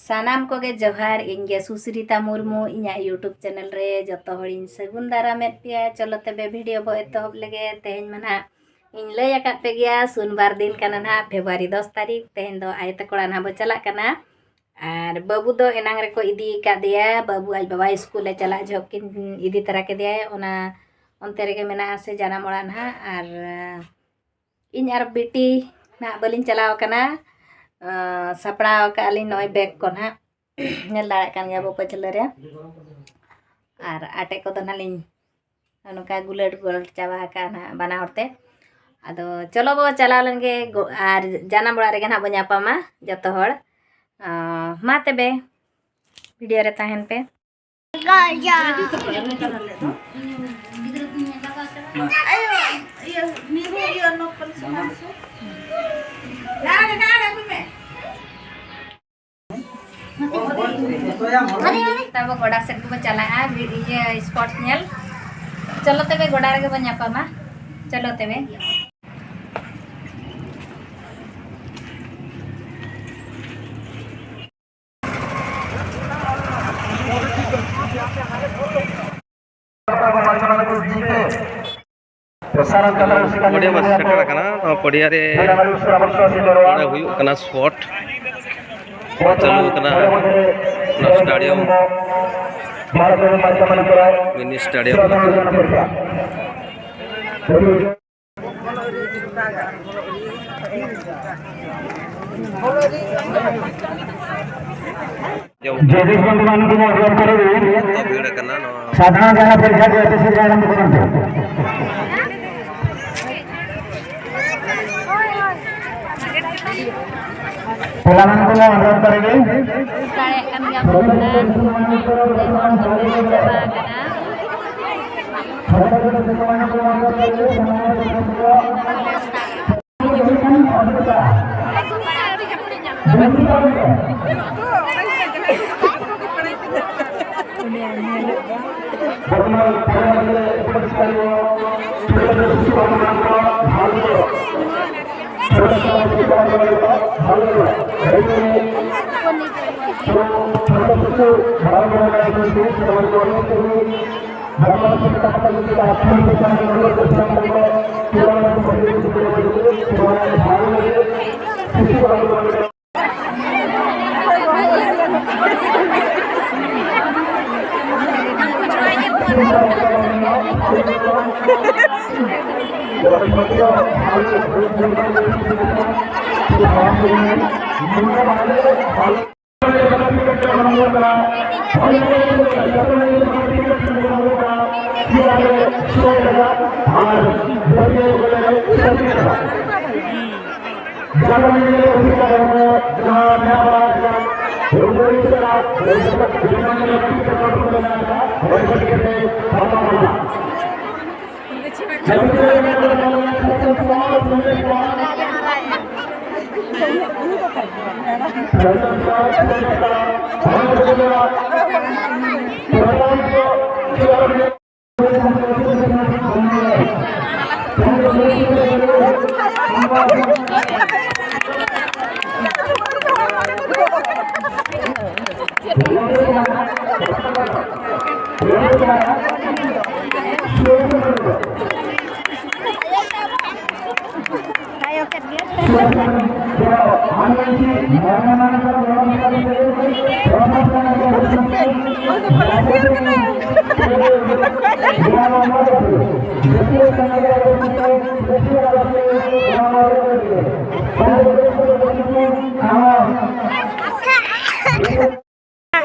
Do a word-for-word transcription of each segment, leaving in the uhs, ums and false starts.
ᱥᱟᱱᱟᱢ ᱠᱚᱜᱮ ᱡᱚᱦᱟᱨ, ᱤᱧ ᱜᱮ ᱥᱩᱥᱨᱤᱛᱟ ᱢᱩᱨᱢᱩ, ᱤᱧᱟᱹᱜ YouTube ᱪᱮᱱᱮᱞ ᱨᱮ ᱡᱚᱛᱚ ᱦᱚᱲᱤᱧ ᱥᱟᱹᱜᱩᱱ ᱫᱟᱨᱟᱢᱮᱫ ᱯᱮᱭᱟ᱾ ᱪᱚᱞᱚ ᱛᱚᱵᱮ ᱵᱷᱤᱰᱤᱭᱳ ᱵᱚ ᱮᱛᱚᱦᱚᱵ ᱞᱮᱜᱮ᱾ ᱛᱮᱦᱮᱧ ᱢᱟ ᱱᱟᱦᱟᱜ ᱤᱧ ᱞᱟᱹᱭ ᱟᱠᱟᱫ ᱯᱮ ᱜᱮᱭᱟ, ᱥᱩᱱᱵᱟᱨ ᱫᱤᱱ ᱠᱟᱱᱟ ᱱᱟᱦᱟᱜ, ᱯᱷᱮᱵᱽᱨᱩᱣᱟᱨᱤ ᱫᱚᱥ ᱛᱟᱹᱨᱤᱠᱷ᱾ ᱛᱮᱦᱮᱧ ᱫᱚ ᱟᱭᱳ ᱛᱟᱠᱚ ᱚᱲᱟᱜ ᱱᱟᱦᱟᱜ ᱵᱚ ᱪᱟᱞᱟᱜ ᱠᱟᱱᱟ᱾ ᱟᱨ ᱵᱟᱹᱵᱩ ᱫᱚ ᱮᱱᱟᱝ ᱨᱮᱠᱚ ᱤᱫᱤ ᱟᱠᱟᱫᱮᱭᱟ, ᱵᱟᱹᱵᱩ ᱟᱡ ᱵᱟᱵᱟ ᱥᱠᱩᱞ ᱮ ᱪᱟᱞᱟᱜ ᱡᱚᱦᱚᱜ ᱠᱤᱱ ᱤᱫᱤ ᱛᱟᱨᱟ ᱠᱮᱫᱮᱭᱟᱭ ᱚᱱᱟ ᱚᱱᱛᱮ ᱨᱮᱜᱮ ᱢᱮᱱᱟᱜᱼᱟ ᱥᱮ ᱡᱟᱱᱟᱢ ᱚᱲᱟᱜ ᱱᱟᱦᱟᱜ᱾ ᱟᱨ ᱤᱧ ᱟᱨ ᱵᱤᱴᱤ ᱱᱟᱦᱟᱜ ᱵᱟᱹᱞᱤᱧ ᱪᱟᱞᱟᱣ ᱟᱠᱟᱱᱟ᱾ ᱟᱸ, ᱥᱟᱯᱲᱟᱣ ᱟᱠᱟᱫᱼᱟ ᱞᱤᱧ ᱱᱚᱜᱼᱚᱭ ᱵᱮᱜᱽ ᱠᱚ ᱱᱟᱦᱟᱜ᱾ ᱧᱮᱞ ᱫᱟᱲᱮᱭᱟᱜ ᱠᱟᱱ ᱜᱮᱭᱟ ᱵᱚ ᱯᱟᱹᱪᱷᱞᱟᱹ ᱨᱮ᱾ ᱟᱨ ᱟᱴᱮᱫ ᱠᱚᱫᱚ ᱱᱟᱦᱟᱜ ᱞᱤᱧ ᱱᱚᱝᱠᱟ ᱜᱩᱞᱟᱹᱴ ᱜᱩᱞᱟᱹᱴ ᱪᱟᱵᱟ ᱟᱠᱟᱫᱼᱟ ᱱᱟᱦᱟᱜ ᱵᱟᱱᱟ ᱦᱚᱲ ᱛᱮ᱾ ᱟᱫᱚ ᱪᱚᱞᱚ ᱵᱚ ᱪᱟᱞᱟᱣ ᱞᱮᱱ ᱜᱮ ᱜᱚ-, ᱟᱨ ᱡᱟᱱᱟᱢ ᱚᱲᱟᱜ ᱨᱮᱜᱮ ᱱᱟᱦᱟᱜ ᱵᱚ ᱧᱟᱯᱟᱢᱟ ᱡᱚᱛᱚ ᱦᱚᱲ᱾ ᱟᱸ, ᱢᱟ ᱛᱚᱵᱮ ᱵᱷᱤᱰᱤᱭᱳ ᱨᱮ ᱛᱟᱦᱮᱱ ᱯᱮ᱾ ᱛᱟᱵᱚ ᱜᱚᱰᱟ ᱥᱮᱫ ᱜᱮᱵᱚ ᱪᱟᱞᱟᱜᱼᱟ, ᱵᱷᱤ-, ᱤᱭᱟᱹ, ᱥᱯᱳᱨᱴᱥ ᱧᱮᱞ᱾ ᱪᱚᱞᱚ ᱛᱚᱵᱮ ᱜᱚᱰᱟ ᱨᱮᱜᱮ ᱵᱚ ᱧᱟᱯᱟᱢᱟ᱾ ᱪᱚᱞᱚ ᱛᱚᱵᱮ᱾ ᱯᱚᱰᱤᱭᱟ ᱢᱟ ᱥᱮᱴᱮᱨ ᱟᱠᱟᱱᱟ᱾ ᱱᱚᱣᱟ ᱯᱚᱰᱤᱭᱟ ᱨᱮ ᱱᱚᱰᱮ ᱦᱩᱭᱩᱜ ᱠᱟᱱᱟ ᱥᱯᱳᱨᱴ, ᱪᱟᱹᱞᱩ ᱟᱠᱟᱱᱟ ᱱᱚᱣᱟ ᱥᱴᱮᱰᱤᱭᱟᱢ, ᱢᱤᱱᱤ ᱥᱴᱮᱰᱤᱭᱟᱢ᱾ ᱡᱚᱜᱽᱫᱤᱥ ᱵᱚᱱᱫᱷᱩ ᱢᱟᱱ ᱠᱚ ᱚᱵᱷᱤᱭᱟᱱ ᱠᱚᱨᱮ ᱜᱮ ᱡᱚᱛᱚ ᱵᱷᱤᱲ ᱟᱠᱟᱱᱟ ᱱᱚᱣᱟ᱾ ᱥᱟᱫᱷᱟᱨᱚᱱ ᱡᱟᱦᱟᱸ ᱯᱚᱨᱤᱠᱠᱷᱟ ᱠᱚ ᱮᱯᱮᱥᱮ ᱡᱟᱦᱟᱸ ᱱᱚᱰᱮ ᱠᱚᱨᱟᱣ ᱯᱮ᱾ ᱯᱮᱲᱟ ᱢᱟᱱ ᱠᱚ ᱚᱵᱷᱤᱭᱟᱱ ᱠᱚᱨᱮ ᱜᱮ᱾ ᱫᱟᱲᱮᱭᱟᱜ ᱠᱟᱱ ᱜᱮᱭᱟ ᱵᱚᱱ ᱵᱚᱞᱮ᱾ ᱛᱮ ᱦᱚᱲ ᱫᱚ ᱵᱷᱤᱲ ᱪᱟᱵᱟ ᱟᱠᱟᱱᱟ᱾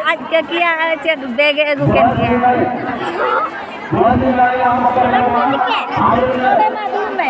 ᱟᱡ ᱠᱟᱹᱠᱤᱭᱟᱜ ᱪᱮᱫ ᱵᱮᱜᱽ ᱮ ᱟᱹᱜᱩ ᱠᱮᱫ ᱜᱮᱭᱟ? ᱱᱚᱰᱮ ᱢᱟ ᱫᱩᱲᱩᱵ ᱢᱮ᱾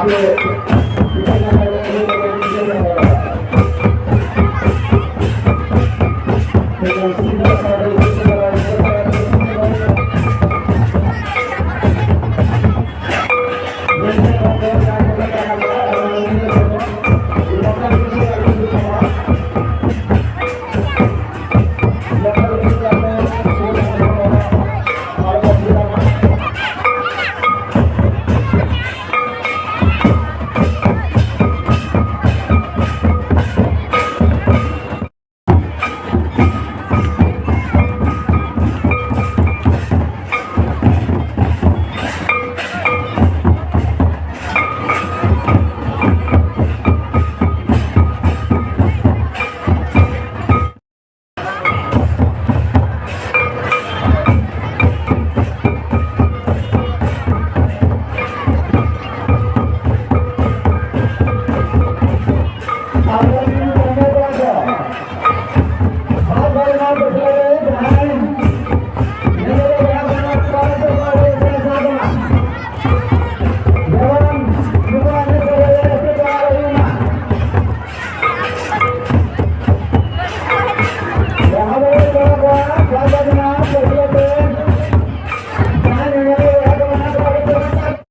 ᱟᱵᱚ